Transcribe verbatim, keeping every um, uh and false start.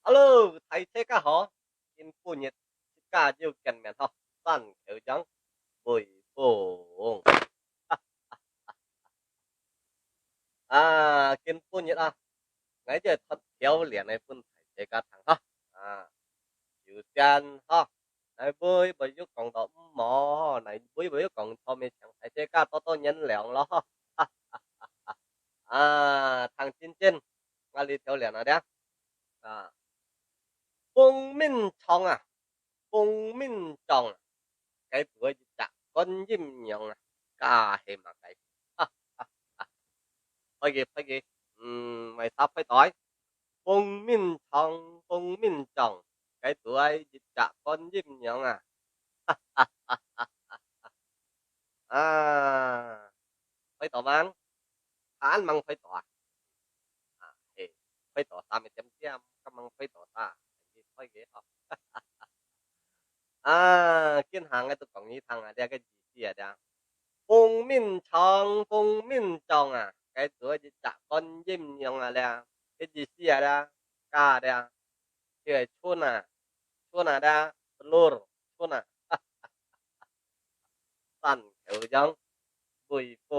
Hello，大自家好，今晡日自家又見面吼，山口洋微風。啊，今晡日啊，𠊎就脱條令來分大自家聽哈。啊，首先哈，𠊎會毋會有講到毋好，𠊎會毋會有講錯，也請大自家多多原諒咯哈。啊，聽真真，𠊎這條令啊，啊，風眠床啊， 風眠床啊，該肚一隻觀音娘啊，該係麼个？哈哈哈！可以，可以，嗯，為啥配對？風眠床，風眠床，該肚一隻觀音娘啊，哈哈哈哈哈！啊，配對吂？還吂配對啊？啊，係，配對三个點點，還吂配對啥？係，可以吼。 啊，今下𠊎都講你聽啊，這个意思啊，這。風眠床，風眠床啊，該肚一隻觀音娘啊，這。个意思啊，這，該這，就係春啊，春啊，這，telur，春啊。山口洋，微風。